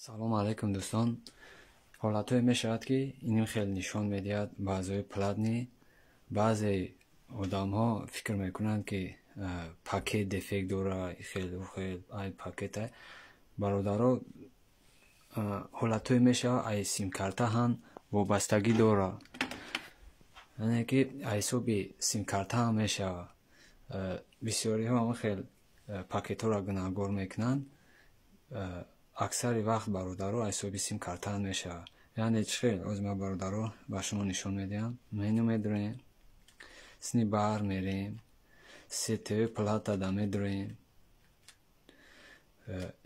Салому алайкум, дӯстон. Ҳолатҳое мешавад, ки иним хел нишон медиҳад баъзеҳои платный. Баъзе одамҳо фикр мекунанд, ки пакет дефект дора, хел хел ай пакета. Бародаро, ҳолатҳое мешавад, ай симкарта ҳам вобастагӣ дора, яъне ки ҳисоби симкарта ҳам мешавад. Бисёриҳо ҳамон хел пакетҳоро гунаҳгор мекунанд. Аксари вақт, бародаро, ҳисоби симкарта ҳам мешавад. Яъне чӣ хел? Ҳозир ман, бародаро, ба шумо нишон медиҳам. Меню медурем, сни бар мерем, сетевой платада медурем,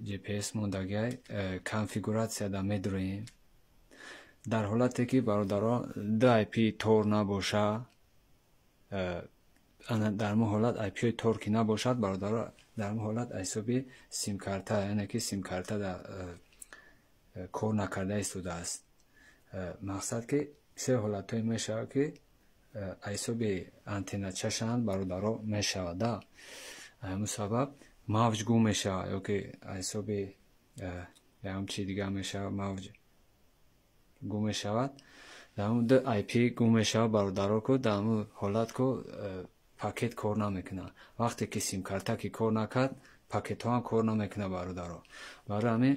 GPS мондагиай, конфигуратсияда медурем. Дар ҳолате ки, бародаро, ду IP тор набоша, дар мо ҳолат IP-ҳои тор ки набошад, бародаро, дар мо ҳолат ҳисоби симкарта, яъне ки симкарта кор накарда истодааст. Мақсад ки се ҳолатҳое мешавад, ки ҳисоби антенначашанд, бародаро, мешавад да. Ҳамун сабаб мавҷ гум мешавад ё ки ҳисоби ягон чизи дигар мешавад, мавҷ гум мешавад. Дар ҳамун ду IP гум мешавад, бародаро, ку дар ҳамун ҳолат ку пакет кор намекунад. Вақте ки симкарта ки кор накард, пакетҳо ҳам кор намекунад, бародаро. Барои ҳамин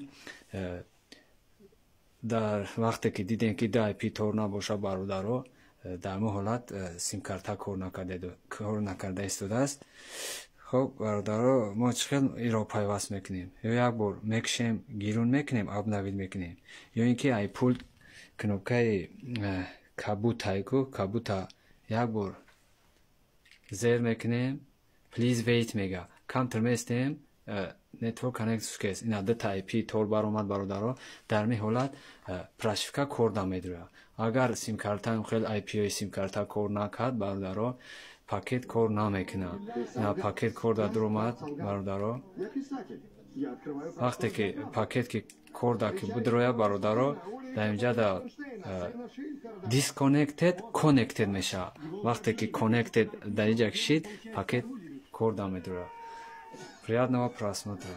дар вақте ки дидем, ки ду IP тор набошад, бародаро, дар ҳамун ҳолат симкарта кор накарда истодааст. Хуб, бародаро, мо чӣ хел инро пайваст мекунем? Ё як бор мекушем, гирун мекунем, обновить мекунем, ё ин ки ай пульт кнопкаи кабутай ку, кабута як бор зер мекунем, «Please wait» мега, камтар местем, «Network connect success». Ина дута IP тор баромад, бародаро. Дар ми ҳолат прошивка кор намедиҳад. Агар симкарта хел IP-ҳои симкарта кор накард, бародаро, пакет кор намекунад. Ина пакет кор дар дуромад, бародаро. Вақте ки пакет ки кор дар ки будроя, бародаро, дар инҷа да disconnected connected мешавад. Вақте ки connected дар инҷа кишид, пакет кор намедурад. Приятного просмотра.